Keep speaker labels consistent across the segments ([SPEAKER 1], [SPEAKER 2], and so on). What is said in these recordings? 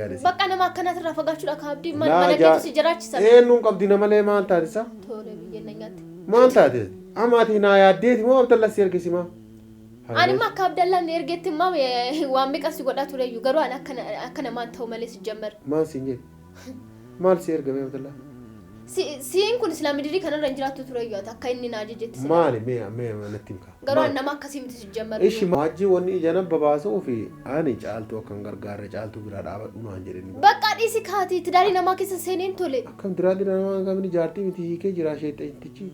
[SPEAKER 1] Yaadesi.
[SPEAKER 2] Bakka nama akkanaatirraa fagaachuudha ka abdii
[SPEAKER 1] Laa
[SPEAKER 2] mana
[SPEAKER 1] jaa-
[SPEAKER 2] keetu si jiraachisa.
[SPEAKER 1] Eenyuun qabdi na malee maal taate sa?
[SPEAKER 2] Tole biyyeen na nyaatte.
[SPEAKER 1] Maal taate? Amma ati naa yaaddeeti moo Abdallah si ergisi maa?
[SPEAKER 2] Ani immoo akka Abdallaan ergetti immoo waan meeqa si godhaa tureyyuu garuu ani akka namaan ta'u malee si jammar.
[SPEAKER 1] Maal siin jedhe? Maal si ergame Abdallah?
[SPEAKER 2] Siin kun silaa midirii kanarra hin jiraattu tureyyuu ati akka inni na ajajetti silaa.
[SPEAKER 1] Maali mee mee natti himka.
[SPEAKER 2] Garuu ani nama akkasii miti si jammar.
[SPEAKER 1] Ishi waajjii wanni ija na babaasuu fi ani caaltuu akka hin gargaarre caaltuu biraa dhaabadhu naan jedhe inni.
[SPEAKER 2] Bakka dhiisi kaati tidaarii namaa keessa seeneen tole.
[SPEAKER 1] Akkam diraaddi namaa kamni jaartii miti hiikee jira sheexantichi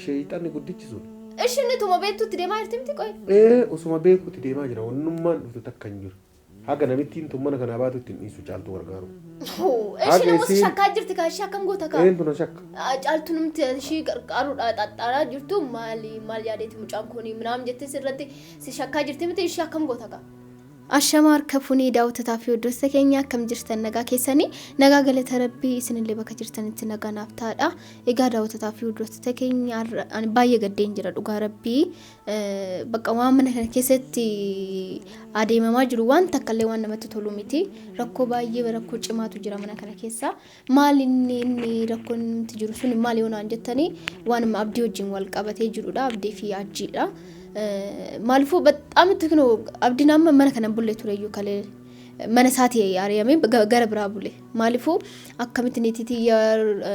[SPEAKER 1] sheexanni guddichi sun.
[SPEAKER 2] Ishi inni tuma beektutti deemaa jirti miti qoy.
[SPEAKER 1] Ee osuma beekuutti deemaa jira wannummaan dhuftu takka hin jiru. Haga namittiin tun mana kanaa baatu ittiin dhiisu caaltuu gargaaru.
[SPEAKER 2] Ishi
[SPEAKER 1] Haga
[SPEAKER 2] namoota
[SPEAKER 1] isiin-
[SPEAKER 2] shakkaa jirti kaa ishee akkam goota kaa.
[SPEAKER 1] Eentu na shakka?
[SPEAKER 2] Caaltuu namti ishii qarqaaruudha xaxxaaraa jirtu maali maal yaadeeti mucaan kun minaam jettee sirratti si shakkaa jirti miti ishii akkam goota kaa. Ashama harka funii daawwattotaa fi hordoftoota keenya akkam jirtan nagaa keessanii nagaa galata rabbii isinillee bakka jirtanitti nagaa naaf taadha. Egaa daawwattotaa fi hordoftoota keenya har'a ani baay'ee gaddeen jira dhugaa rabbii. Bakka waan mana kana keessatti adeemamaa jiru waan takka illee waan namatti tolu miti. Rakkoo baay'ee rakkoo cimaatu jira mana kana keessa. Maal inni inni rakkoon nuti jiru sun maal yoo naan jettanii waanuma abdii wajjin wal qabatee jirudha. Abdii fi ajjiidha. Maaliifuu baxaam itti kunoo abdiin amma mana kana hin bulle tureyyuu kalee mana isaatii ari'amee gara biraa bule. Maaliifuu akkamitti niitii tiyya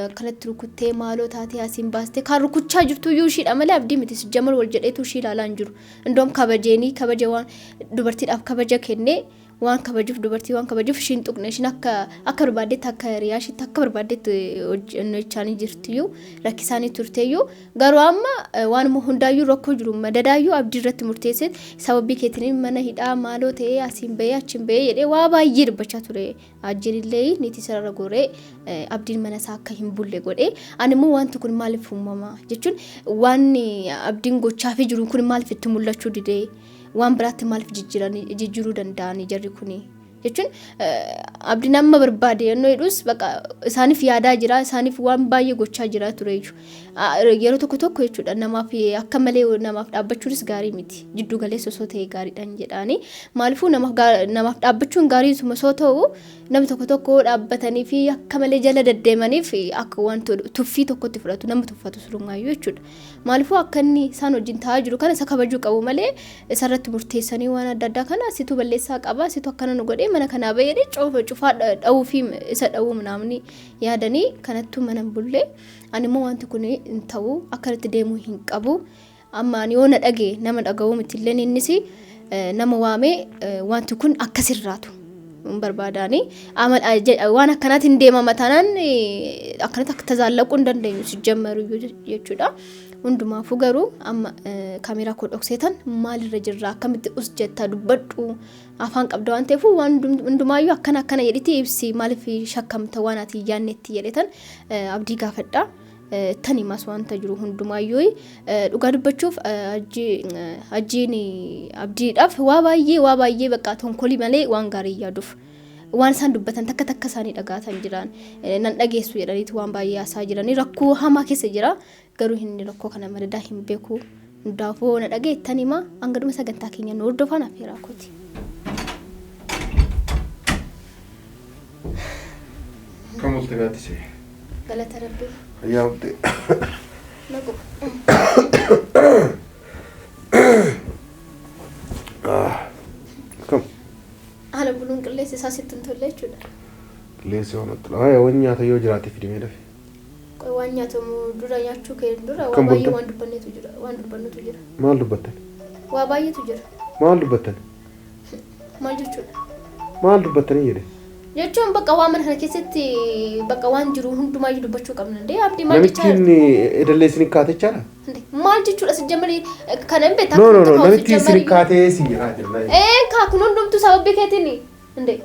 [SPEAKER 2] akkanatti rukuttee maaloo taatee asiin baastee kan rukuchaa jirtu iyyuu ishiidha malee abdii miti sijjamar wal jedheetu ishii ilaalaa hin jiru. Indoom kabajeenii kabaja waan dubartiidhaaf kabaja kennee waan kabajuuf dubartii waan kabajuuf ishiin tuqne ishiin akka akka barbaaddetti akka hiriyaa ishiitti akka barbaaddetti hojjechaanii jirtiyyuu rakkisaanii turteeyyuu garuu amma waanuma hundaayyuu rakkoo jiru madadaayyuu abdii irratti murteessee sababii keetiin mana hidhaa maaloo ta'ee asiin bahee achiin bahee jedhee waa baay'ee dubbachaa ture ajjiinillee niitii sarara goree abdiin mana isaa akka hin bulle godhee ani immoo wanti kun maaliif uumama jechuun waan abdiin gochaafii jiru kun maaliif itti mul'achuu didee waan biraatti maaliif jijjiiruu danda'anii jarri kuni jechuun abdiin amma barbaade yennoo jedhus bakka isaaniif yaadaa jira isaaniif waan baay'ee gochaa jira ture jechuudha. Yeroo tokko tokko jechuudha namaaf akka malee namaaf dhaabbachuunis gaarii miti jiddu galeessa osoo ta'e gaariidhaan jedhaani maaliifuu namaaf dhaabbachuun gaarii osoo ta'u namni tokko tokko dhaabbatanii fi akka malee jala deddeemaniif akka waan tuffii tokkotti fudhatu nama tuffatu surumaayyuu jechuudha. Maaliifuu akka inni isaan wajjin taa'aa jiru kana isa kabajuu qabu malee isarratti murteessanii waan adda addaa kana situ balleessaa qaba situ akkana nu godhee mana kanaa bahee jedhee cufaa dha'uu fi isa dha'uu naamni yaadanii kanattuu mana hin bulle. Ani immoo wanti kun hin ta'u akkanatti deemuu hin qabu. Amma ani yoo na dhage nama dhaga'uu miti illee innis nama waamee wanti kun akkasirraatu. hin barbaadaani. Waan akkanaatiin deemama taanaan akkanatti akka tazaallaquu hin dandeenyu sijjammaru jechuudha. Hundumaafuu garuu amma kaameeraa koo dhokseetan maalirra jirra akkamitti us jetta dubbadhu afaan qabda waan ta'eef waan hundumaayyuu akkana akkana jedhiti ibsi maaliif shakkamta waan ati yaannetti jedhetan abdii gaafadha. Tan himas wanta jiru hundumaayyuu dhugaa dubbachuuf ajjiin abdiidhaaf waa baay'ee waa baay'ee bakka tonkolii malee waan gaarii yaaduuf waan isaan dubbatan takka takka isaanii dhagaatan jiran nan dhageessu jedhaniitu waan baay'ee haasaa jiranii rakkoo hamaa keessa jira garuu inni rakkoo kana madadaa hin beeku hundaafuu na dhageettan hima hangadhuma sagantaa keenya nu hordofaan affeeraa kooti.
[SPEAKER 1] Kam olte gaaddisee?
[SPEAKER 2] Galata Rabbii.
[SPEAKER 1] Fayyaa olte.
[SPEAKER 2] Naguma.
[SPEAKER 1] Kam?
[SPEAKER 2] Haala buluun qilleensi isaa sitti hin tolle jechuudha.
[SPEAKER 1] Qilleensi waan natti tola. Waan nyaata yoo jiraate fidimee dafe.
[SPEAKER 2] Qoy waan nyaatamu dura nyaachuu kee dura waa
[SPEAKER 1] Kan
[SPEAKER 2] baay'ee
[SPEAKER 1] bultan?
[SPEAKER 2] waan dubbannetu jira. Waan dubbannutu jira.
[SPEAKER 1] Maal dubbattan?
[SPEAKER 2] Waa baay'eetu jira.
[SPEAKER 1] Maal dubbattan?
[SPEAKER 2] Maal jechuudha?
[SPEAKER 1] Maal dubbattanii jedhe?
[SPEAKER 2] Jechuun bakka waan mana kana keessatti bakka waan jiru hundumaayyuu dubbachuu qabna. Ndee abdii maal jechaa jirta?
[SPEAKER 1] Namittiin edallee isin kaate jechaadha?
[SPEAKER 2] Ndee maal jechuudha si jammarii kana hin beektaa?
[SPEAKER 1] No no no namittiin isin kaatee si jedhaa jira.
[SPEAKER 2] Ee kaa kun hundumtuu sababii keetiin. Ndee.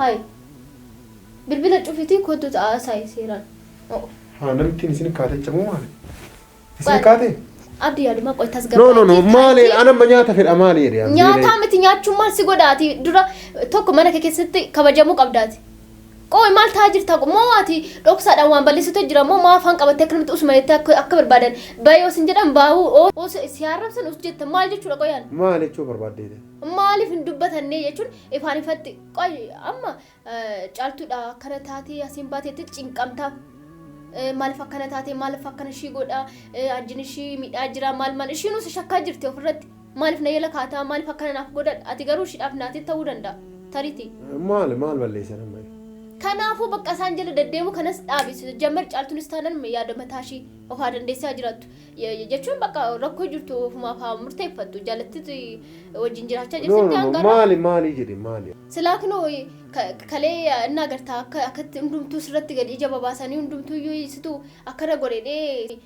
[SPEAKER 2] Hayi. Bilbila cufitii kottu ta'a saayi seeraan.
[SPEAKER 1] Haa namittiin isin kaate jecha moo maali? Isin kaate?
[SPEAKER 2] Abdi yaaduma qoy
[SPEAKER 1] No
[SPEAKER 2] tasgabbaa'ii.
[SPEAKER 1] no no maali ana amma nyaata fedha maali jedhe.
[SPEAKER 2] Nyaataa miti nyaachuun maal si godhaati dura tokko mana kee keessatti kabajamuu qabdaati. Qooy maal ta'aa jirta moo ati dhoksaadhaan waan balleessitu jira moo maa afaan qabattee akkanumatti usuma jettee akka barbaadan bayoo sin jedhan baa'uu oo si arrabsan us jetta maal jechuudha qoyaan?
[SPEAKER 1] Maal jechuu barbaaddeeti?
[SPEAKER 2] Maaliif hin dubbatannee jechuun ifaan ifatti qoy amma caaltuudha akkana taatee asiin baateetti cinqamtaa. Maaliif akkana taatee maaliif akkana ishii godha ajjin ishii miidhaa jira maal maal ishiinuu si shakkaa jirti ofirratti maaliif na jala kaataa maaliif akkana naaf godha ati garuu ishiidhaaf naatii ta'uu danda'a tariitii.
[SPEAKER 1] Maal maal balleessan amma?
[SPEAKER 2] Kanaafuu bakka isaan jala deddeemu kanas dhaabi. Jammar caaltuunis taanaan yaada mataa ishii of haa dandeessee haa jiraattu. Jechuun bakka rakkoo jirtu ofumaaf haa murteeffattu. Jaalatti wajjin jiraachaa
[SPEAKER 1] No
[SPEAKER 2] jirti
[SPEAKER 1] no
[SPEAKER 2] hanga
[SPEAKER 1] maali maali jedhe maali?
[SPEAKER 2] Silaa kunoo kalee inni agartaa akka akkatti hundumtuu sirratti gadi ija babaasanii hundumtuu iyyuu situ akkana godhedhee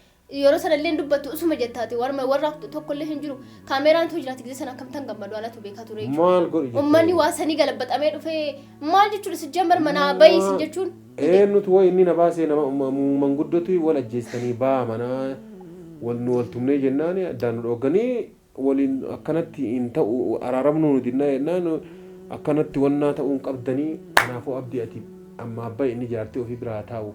[SPEAKER 2] yeroo sanallee hin dubbattu usuma jettaati warra warra tokkollee hin jiru kaameeraan tu jiraati gisee sana akkamittan gammadu anatu beekaa ture jechuudha.
[SPEAKER 1] Maal godhi jettee?
[SPEAKER 2] Uummanni waa sanii galabbaxamee dhufee maal jechuudha si jammar manaa bahi isin jechuun.
[SPEAKER 1] Eenyutu wayi inni na baasee nama manguddootu wal ajjeestanii baa manaa wal nu wal tumnee jennaan addaan nu dhoogganii waliin akkanatti hin ta'u araaramnuu nu dinnaa jennaan akkanatti wannaa ta'uu hin qabdanii kanaafuu abdii ati amma abbaa inni jaartii ofii biraa taa'u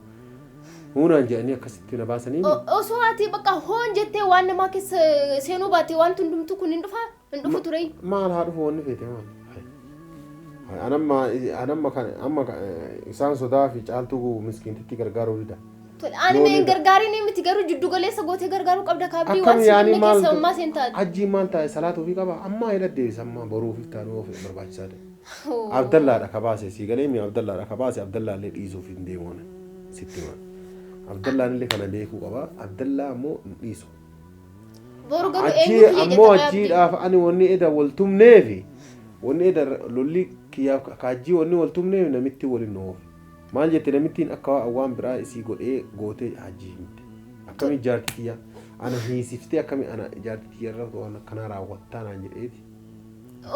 [SPEAKER 1] huunaan jedhanii akkasitti na baasanii.
[SPEAKER 2] Osoo ati bakka hoon jettee waan namaa keessa seenuu baatte wanti hundumtuu kun hin dhufaa hin dhufu ture.
[SPEAKER 1] Maal haa dhufu wanni feete maal? Anamma anamma kan amma isaan sodaa fi caaltuu miskiintitti gargaaruu dida.
[SPEAKER 2] Ani mee hin gargaariin miti garuu jiddu galeessa gootee gargaaruu qabda kaabdii
[SPEAKER 1] Akkam
[SPEAKER 2] waan
[SPEAKER 1] yaani
[SPEAKER 2] sinne
[SPEAKER 1] maal
[SPEAKER 2] keessa ummaa seen taate.
[SPEAKER 1] Hajjiin maal taa'e salaatuu fi qaba ammaa hidha deebisa ammaa boruuf iftaanuu of barbaachisaa ta'e. Abdallaadha ka baase sii galee mi Abdallaadha ka baase Abdallaallee dhiisuuf hin deemuun sitti hima. Abdallaan illee kana beekuu qaba Abdallaa ammoo hin dhiisu.
[SPEAKER 2] Boru garuu
[SPEAKER 1] Hajjii
[SPEAKER 2] eenyu kiyya
[SPEAKER 1] ammoo
[SPEAKER 2] jetta kaabdii.
[SPEAKER 1] hajjiidhaaf ani wanni eda wal tumneefi wanni eda lolli kiyyaaf ka hajjii wanni wal tumneef namitti waliin nu oofe. Maal jette namittiin akka waan biraa isii godhee gootee hajjii himte. Akkami jaartii tiyya ana hiisiftee akkami ana jaartii tiyya irra waan akkanaa raawwattaa naan jedheeti.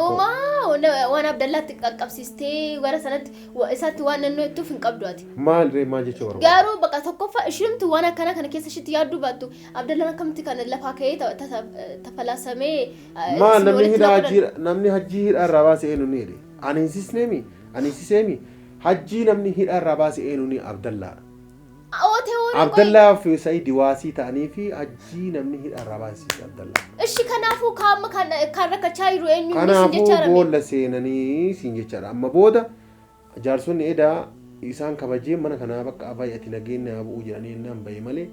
[SPEAKER 2] Uumaa waan Abdallaatti qaqqabsiistee gara sanatti isaatti waan nannoo ittuuf hin qabdu ati.
[SPEAKER 1] Maal ree maal jechuu barbaada?
[SPEAKER 2] Garuu bakka tokkoffaa ishimtu waan akkana kana keessa ishitti yaadduu baattu Abdallaan akkamitti kana lafaa ka'ee tafalaasamee
[SPEAKER 1] Maal
[SPEAKER 2] isin
[SPEAKER 1] namni
[SPEAKER 2] walitti
[SPEAKER 1] hidhaa
[SPEAKER 2] naquu
[SPEAKER 1] hajjii namni hajjii hidhaa irraa baase eenyu ni jedhe. Ani hiisisneemi ani hiisiseemi hajjii namni hidhaa irraa baase eenyu ni Abdallaadha.
[SPEAKER 2] Ootee horii qoyi.
[SPEAKER 1] Abdallaa fi Sa'iid waasii ta'anii fi hajjii namni hidhaa irraa baase Abdallaa.
[SPEAKER 2] Ishi kanaafuu kaama kan kan rakkachaa jiru eenyu isin
[SPEAKER 1] Kanaafuu
[SPEAKER 2] jechaadha.
[SPEAKER 1] boolla seenanii siin jechaadha. Amma booda jaarsonni edaa isaan kabajee mana kanaa bakka baay'ate nageenya haa bu'uu jedhanii ennaan bahe malee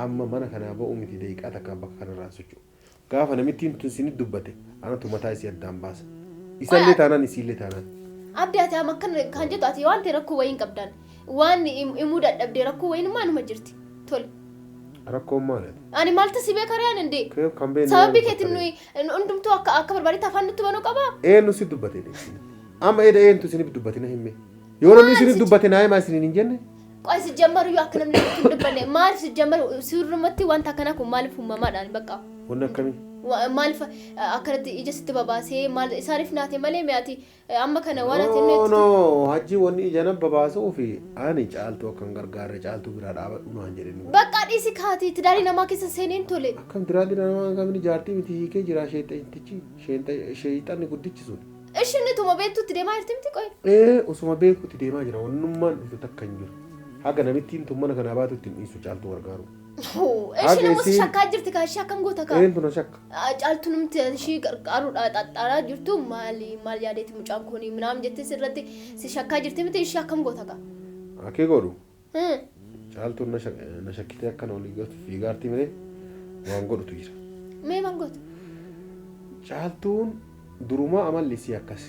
[SPEAKER 1] amma mana kanaa ba'uu miti daqiiqaa takka bakka kanarraa socho'u. Gaafa namittiin tun isinit dubbate anatu mataa isii addaan baasa. Isallee taanaan isiillee taanaan.
[SPEAKER 2] Abdii ati amma akkan kan jettu ati waan ta'e rakkoo wayii hin qabdan. Waan himuu dadhabdee rakkoo wayiin maaluma jirti. Tole.
[SPEAKER 1] Rakkoon maali?
[SPEAKER 2] Ani maaltu si beeka ree ani indee?
[SPEAKER 1] Kan beeknu
[SPEAKER 2] Sababii keetiin nuyi hundumtuu akka akka barbaadetti afaan nutti banuu qabaa?
[SPEAKER 1] Eenyu si dubbate? Amma eda eenyu isiniif dubbate na himme? Yoo namni isiniif dubbate naa himaa isiniin hin jenne?
[SPEAKER 2] Qoy si jammaru yoo akka namni nutti hin dubbanne maaliif si jammaru sirrumatti wanta akkanaa kun maaliif uumamaadhaan bakka?
[SPEAKER 1] Wanni akkamii?
[SPEAKER 2] Maaliif akkanatti ija sitti babaasee maal isaaniif naate malee mi'aati amma kana waan ati
[SPEAKER 1] No
[SPEAKER 2] inni
[SPEAKER 1] no hajji wanni ija na babaasuu fi ani caaltuu akkan gargaarre caaltuu biraa dhaabadhu naan jedhe.
[SPEAKER 2] Bakka dhiisi kaati tidaarii namaa keessa seeneen tole.
[SPEAKER 1] Akkam diraadhi namaa kamni jaartii miti hiikee jira sheexantichi sheexanni guddichi sun.
[SPEAKER 2] Ishiin ituma beektutti deemaa jirti miti qoy.
[SPEAKER 1] Ee osuma beekutti deemaa jira wannummaan dhufe takka hin jiru. Haga namittiin tun mana kanaa baatutti hin dhiisu caaltuu gargaaru.
[SPEAKER 2] Ishiin immoo si shakkaa jirti kaa ishee akkam goota kaa.
[SPEAKER 1] Eentu na shakka?
[SPEAKER 2] Caaltuu namti ishii gargaaruudha xaxxaaraa jirtu maali maal yaadeeti mucaan kun minaam jettee sirratti si shakkaa jirti miti ishee akkam goota kaa.
[SPEAKER 1] Akee godhu caaltuun na shakkitee akkana olii galtu fiigaartii malee waan godhutu jira.
[SPEAKER 2] Mee maal goota?
[SPEAKER 1] Caaltuun durumaa amalli isii akkas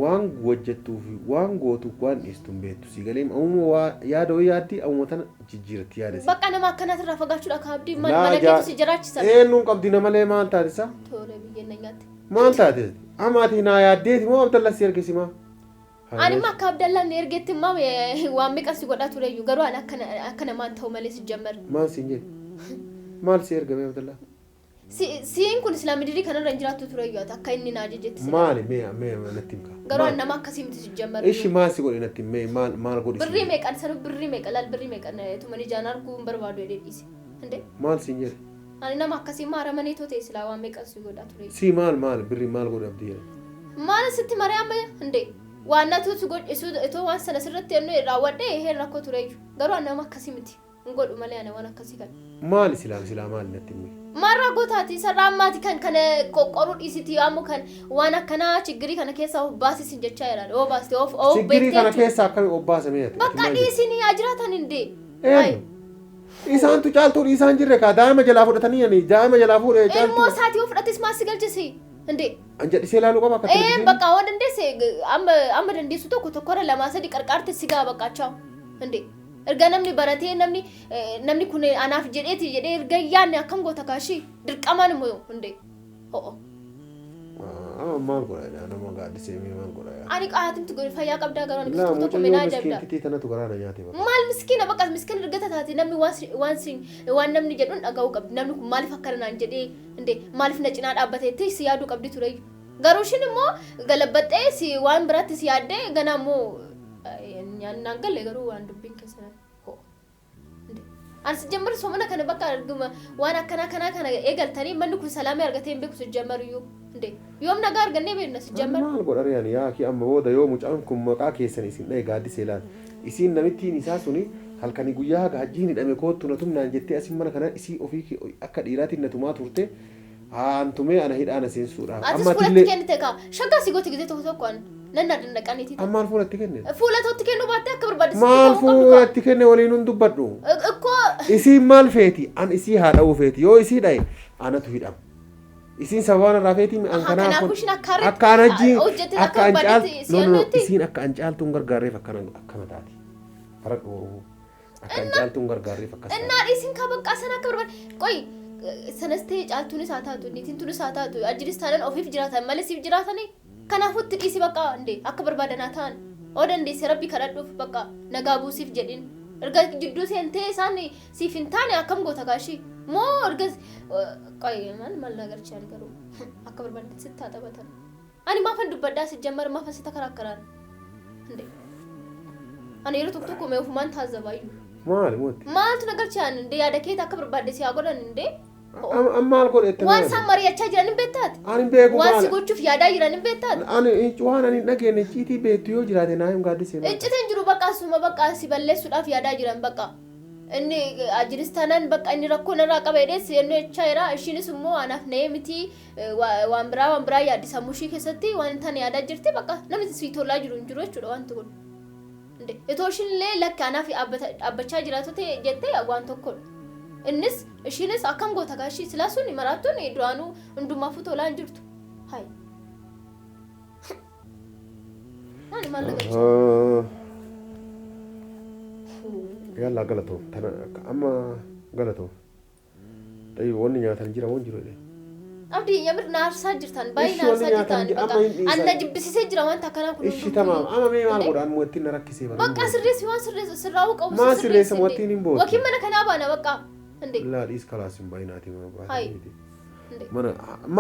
[SPEAKER 1] waan hojjettuu fi waan gootu waan dhiistu hin beektu si galee ammuma waa yaada wayii yaaddi ammuma tana jijjiiratti yaada isii.
[SPEAKER 2] Bakka nama akkanaatirraa fagaachuudha kaa abdii
[SPEAKER 1] Laa
[SPEAKER 2] mana
[SPEAKER 1] jaa-
[SPEAKER 2] keetu si jiraachisa.
[SPEAKER 1] Eenyuun qabdi na malee maal taate isaa?
[SPEAKER 2] Tole biyyeen na nyaatte.
[SPEAKER 1] Maal taate? Amma ati naa yaaddeeti moo Abdallah si ergisi maa?
[SPEAKER 2] Ani immoo akka Abdallaan na ergetti immoo waan meeqa si godhaa tureyyuu garuu ani akka namaan ta'u malee si jammar.
[SPEAKER 1] Maal siin jedhe? Maal si ergame Abdallah?
[SPEAKER 2] Siin kun islaam dirii kanarra hin jiraattu tureyyuu ati akka inni na ajajetti si.
[SPEAKER 1] Maali mee mee natti himka?
[SPEAKER 2] Garuu ani nama akkasii miti si jammar.
[SPEAKER 1] Ishi maal si godhe natti himi maal maal godhi?
[SPEAKER 2] Birrii meeqan sanuu birrii meeqa laal birrii meeqan tumani ijaan arguu hin barbaadu jedhee dhiise. Indee?
[SPEAKER 1] Maal siin jedhe?
[SPEAKER 2] Ani nama akkasii maara malee too ta'e silaa waan meeqan si godhaa ture.
[SPEAKER 1] Si maal maal birrii maal godhe abdii jedhe?
[SPEAKER 2] Maal sitti maree amma indee? Waan natu si godhe itoo waan sana sirratti ennoo raawwadhe eheen rakkoo tureeyyu. Garuu ani nama akkasii miti. Hin godhu malee ani waan akkasii kana.
[SPEAKER 1] Maali silaa silaa maali natti himi.
[SPEAKER 2] Maal rakkoo taati isarraa ammaati kan kana qoqqoruu dhiisiti ammoo kan waan akkanaa chiggirii kana keessaa of baasisin jechaa jiran oo baaste of of
[SPEAKER 1] Chiggirii
[SPEAKER 2] beektee
[SPEAKER 1] kana
[SPEAKER 2] jechuudha.
[SPEAKER 1] keessaa akkami of baasa mee ati?
[SPEAKER 2] Bakka dhiisinii haa jiraatan hindee.
[SPEAKER 1] Eenyu? Isaantu caaltuu dhiisaan jirre kaa daa'ima jalaa fudhatanii ani daa'ima jalaa fuudhee
[SPEAKER 2] Ilmoo
[SPEAKER 1] caaltuu.
[SPEAKER 2] isaatii yoo fudhates maal si galchisi? Hindee.
[SPEAKER 1] An jedhisee ilaaluu qaba akka
[SPEAKER 2] Ee
[SPEAKER 1] televizyiinii.
[SPEAKER 2] bakka waan dandeesse amma amma dandeessu tokko tokkorra lamaa sadi qarqaarte si ga'a bakka achaawu. Hindee. Erga namni baratee namni namni kun anaaf jedheeti jedhee erga hin yaadne akkam goota kaashii dirqamaan immoo hundee. Ho'o.
[SPEAKER 1] Amma maal godha yaa nama gaaddisee mee maal godha yaa.
[SPEAKER 2] Ani qaatimti godhe fayyaa qabdaa garuu ani
[SPEAKER 1] Laa
[SPEAKER 2] tokko tokko
[SPEAKER 1] mucayyoo
[SPEAKER 2] minaa ajabda.
[SPEAKER 1] miskiintittii tanatu garaa na nyaate bakka.
[SPEAKER 2] Maal miskiina bakka miskiina ergata taate namni waan si- waan si waan namni jedhuun dhaga'uu qabdi. Namni kun maaliif akkana naan jedhee hundee maaliif na cinaa dhaabbate jettee si yaaduu qabdi tureyyuu. Garuu ishiin immoo galabbaxxee si waan biraatti si yaaddee ganaa immoo naan galle garuu waan dubbiin keessa ho'o. Ani sijjammar somana kana bakka arguma waan akkanaa kanaa kana eegaltanii manni kun salaamii argatee hin beeku sijjammar iyyuu. Inde yoom nagaa argannee beekna sijjammar.
[SPEAKER 1] Maal godha ree ani yaa kee amma booda yoo mucaan kun maqaa keessan isin dhahe gaaddisee laal. Isiin namittiin isaa suni halkanii guyyaa haga hajjiin hidhame koottu na tumnaan jettee asin mana kana isii ofii akka dhiiraatiin na tumaa turte Haan tumee ana hidhaa na seensuudhaaf.
[SPEAKER 2] Atis
[SPEAKER 1] Amma
[SPEAKER 2] fuula itti
[SPEAKER 1] atillee
[SPEAKER 2] kennite kaa. Shaggaa si gooti gizee tokko tokko an. Nan na dandaqaniiti.
[SPEAKER 1] An maal fuula itti kenne?
[SPEAKER 2] Fuula tootti kennuu baattee akka barbaadde sitti
[SPEAKER 1] Maal
[SPEAKER 2] ta'uu qabdu
[SPEAKER 1] fuula
[SPEAKER 2] kaa.
[SPEAKER 1] itti kenne waliin hin dubbadhu.
[SPEAKER 2] Ikkoo
[SPEAKER 1] Isiin maal feeti? An isii haa dha'uu feeti. Yoo isii dha'e anatu hidhama. Isiin sababa narraa feeti an
[SPEAKER 2] Ahaa,
[SPEAKER 1] kanaaf
[SPEAKER 2] kanaafuu
[SPEAKER 1] kun
[SPEAKER 2] ishiin akka harreetti
[SPEAKER 1] akka an hajjii
[SPEAKER 2] hojjette akka
[SPEAKER 1] akka an caal
[SPEAKER 2] barbaaddetti si
[SPEAKER 1] no no no
[SPEAKER 2] yannutti.
[SPEAKER 1] isiin akka an caaltuun gargaarreef akkana akkana taati. Faradhu Oromoo. Akka hin caaltuun gargaarreef akkas taate.
[SPEAKER 2] Innaa dhiisin kaa baqqaa sana akka barbaade. Qoy sanas ta'e caaltuunis haa taatu niitiin tunis haa taatu ajiris taanaan ofiif jiraatan malee siif jiraatanii. Kanaafuu itti dhiisi baqqaa indee akka barbaadan haa ta'an. Oo dandeesse rabbi kadhadhuuf baqqaa nagaa buusiif jedhin. Erga jidduu seentee isaan siif hin taane akkam goota kaashii. Moo erga qoy maal maal na galchaan garuu akka barbaadan sitti haa taphatan. Ani maafan dubbadhaa sijjammar maafan si takaraakkaraan. Indee. Ani yeroo tokko tokko mee ofumaan taazzabaayyu.
[SPEAKER 1] Maali mootti?
[SPEAKER 2] Maaltu na galche ani indee yaada keeti akka barbaadde si haa godhan indee.
[SPEAKER 1] An maal godhe itti
[SPEAKER 2] Waan isaan mari'achaa jiran hin beektaati.
[SPEAKER 1] Ani hin beeku
[SPEAKER 2] Waan si
[SPEAKER 1] maali?
[SPEAKER 2] gochuuf yaadaa jiran hin beektaati.
[SPEAKER 1] Ani waan ani hin dhageenye icciitii beektu yoo jiraate naa him gaaddisee maal?
[SPEAKER 2] Iccitiin jiru bakka asuma bakka si balleessuudhaaf yaadaa jiran bakka. Inni ajiris taanaan bakka inni rakkoo narraa qaba jedhee si ennoo jechaa jira. Ishiinis immoo anaaf na'ee miti waan biraa waan biraa yaaddi sammuu ishii keessatti waan hin taane yaadaa jirti bakka namni si tolaa jiru hin jiru jechuudha wanti kun. Inde itoo ishiin illee lakki anaaf dhaabbachaa jiraatu ta'e jettee waan tokkodha. Innis ishiinis akkam goota kaa ishii silaa sun maraattuun duraanuu hundumaafuu tolaa hin jirtu. Hayi. Ani maal na galcha?
[SPEAKER 1] Yallaa galatoom tana amma galatoom. Xayyib wanni nyaatan jira moo hin jiru jedhee.
[SPEAKER 2] Abdii yamir na aarsaa jirtan baay'ee
[SPEAKER 1] Ishi
[SPEAKER 2] na
[SPEAKER 1] wanni
[SPEAKER 2] aarsaa
[SPEAKER 1] nyaatan
[SPEAKER 2] jirtan
[SPEAKER 1] jira
[SPEAKER 2] bakka
[SPEAKER 1] amma hin dhiisan.
[SPEAKER 2] an na jibbisiisee jira wanta akkanaa kun
[SPEAKER 1] Ishi
[SPEAKER 2] hundumtuu.
[SPEAKER 1] tamaam amma mee maal
[SPEAKER 2] Inde?
[SPEAKER 1] godhaan mo'attiin na rakkisee bara.
[SPEAKER 2] Bakka sirreessi waan sirreessu sirraa'uu qabu
[SPEAKER 1] Maal
[SPEAKER 2] si
[SPEAKER 1] sirreessa
[SPEAKER 2] sirreessi inde.
[SPEAKER 1] mo'attiin hin bootu.
[SPEAKER 2] Wakiin mana kanaa baana bakka inde
[SPEAKER 1] Laa dhiis kalaas hin baay'inaati mana
[SPEAKER 2] Hayi.
[SPEAKER 1] baasanii.
[SPEAKER 2] inde.
[SPEAKER 1] Mana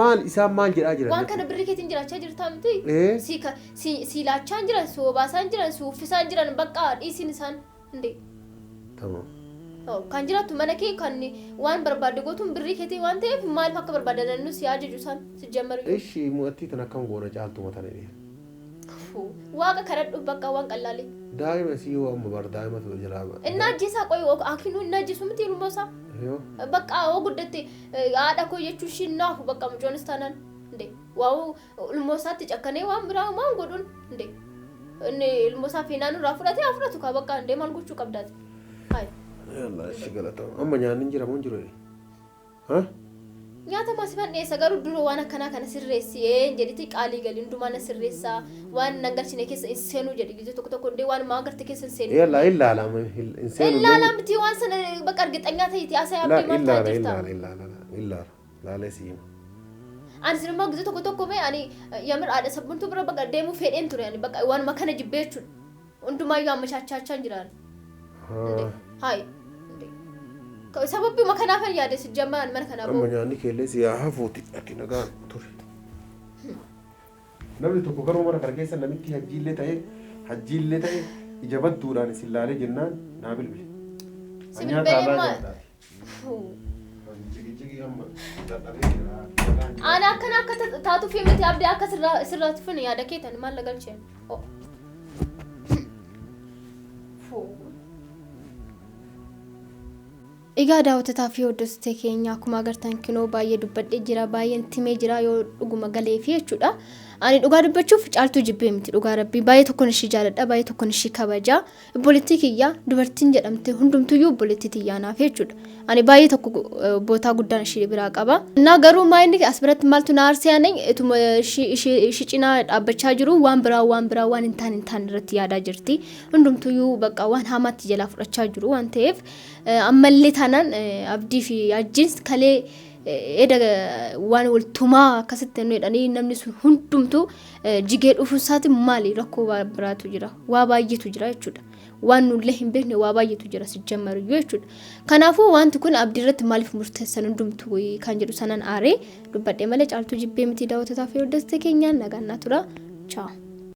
[SPEAKER 1] maal isaan maal jedhaa jiran?
[SPEAKER 2] Waan kana birrii keetiin jiraachaa jirtaa miti?
[SPEAKER 1] Ee.
[SPEAKER 2] Si ka si si laachaa hin jiran si obaasaa hin jiran si uffisaa hin jiran bakka dhiisiin isaan inde.
[SPEAKER 1] Tamam.
[SPEAKER 2] Ta'u, Kan jiraattu mana kee kan waan barbaadde gootuun birrii keetii waan ta'eef maaliif akka barbaadan nus si ajaju isaan si jammaru.
[SPEAKER 1] Ishi mu'attii tan akkam goona caaltuma tana jedhee.
[SPEAKER 2] Waaqa kadhadhu bakka waan qallaalee.
[SPEAKER 1] Daa'ima isii yoo amma bar daa'ima tu jalaa.
[SPEAKER 2] Inni ajjeesaa qoy akinuu inni ajjeesu miti ilmoo isaa.
[SPEAKER 1] Yoo.
[SPEAKER 2] Bakka hoo guddatte haadha koo jechuun ishiin naafu bakka mucoonis taanaan. Inde waa'u ilmoo isaatti cakkanee waan biraa waan godhuun inde. Inni ilmoo isaa feenaan irraa fudhatee haa fudhatu kaa bakka inde maal gochuu qabdaati. Hayi.
[SPEAKER 1] Yalla ishi galatama. Amma nyaanni hin jira moo hin jiru jedhe. Ha?
[SPEAKER 2] Nyaata maa sifan dhiyeessa garuu dura waan akkanaa kana sirreessi een jedhiti qaalii gali hundumaa na sirreessaa waan nan galchine keessa hin seenuu jedhi gizee tokko tokko hundee waan maa agarte keessa hin seenuu.
[SPEAKER 1] Yalla illaala amma hin seenu.
[SPEAKER 2] Illaalaa miti waan sana bakka argixanyaa ta'eeti haasa'ee
[SPEAKER 1] La
[SPEAKER 2] abdii maal ta'aa
[SPEAKER 1] illaala
[SPEAKER 2] jirta.
[SPEAKER 1] illaala illaala illaala laalee si hima.
[SPEAKER 2] Ani sin immoo gizee tokko tokko mee ani yamir haadha sabbontuu bira bakka deemuu fedheen ture ani bakka waanuma kana jibbee jechuudha. Hundumaayyuu ammashachaachaan jiraan.
[SPEAKER 1] Haa.
[SPEAKER 2] Hayi. Sababbiuma kanaafan yaade si jammaan mana kanaa
[SPEAKER 1] Amma
[SPEAKER 2] ba'u.
[SPEAKER 1] nyaanni keellee si haa hafuuti ati nagaan ture. Namni tokko garuu mana kana keessa namitti hajjiillee ta'e hajjiillee ta'e ija badduudhaan isin laalee jennaan naa bilbili.
[SPEAKER 2] Si
[SPEAKER 1] Nyaata
[SPEAKER 2] bilbilee
[SPEAKER 1] alaa
[SPEAKER 2] maal?
[SPEAKER 1] nyaataati. Jigijigii amma dadhabee jira. Nagaan jira.
[SPEAKER 2] Ana akkana akka taatuuf miti abdii akka sirraa sirraa tufin yaada keetan maal na galcheen. Oh. Egaa daawwattotaa fi hordoftoota keenya, akkuma agartan kinoo baay'ee dubbadhee jira, baay'een timee jira yoo dhuguma galeefi jechuudha. Ani dhugaa dubbachuuf Caaltuu jibbee miti, dhugaa rabbii baay'ee tokkon ishii jaaladha, baay'ee tokkon ishii kabaja. Obboleettii kiyya dubartiin jedhamte hundumtuyyuu obboleettii tiyyaa naaf jechuudha. Ani baay'ee tokko bootaa guddaan ishii biraa qaba. Innaa garuu maa inni as biratti maaltu na aarsee, ani ituma ishii cinaa dhaabbachaa jiru waan biraa waan biraa waan hin taane hin taane irratti yaadaa jirti. Hundumtuyyuu bakka waan hamaatti jalaa fudhachaa jiru waan ta'eef, ammallee taanaan Abdii fi Hajjiin kalee eda waan wal tumaa akkasitti nu jedhanii, namni sun hundumtuu jigee dhufuun isaati maali? Rakkoo biraatu jira, waa baay'eetu jira jechuudha. Waan nullee hin beekne waa baay'eetu jira sijjammaruyyuu jechuudha. Kanaafuu wanti kun Abdii irratti maaliif murteessan hundumtuu kan jedhu sanan aaree dubbadhee malee Caaltuu jibbee miti. Daawwattotaa fi hordoftoota keenyaan nagaan naa tura. Ciao.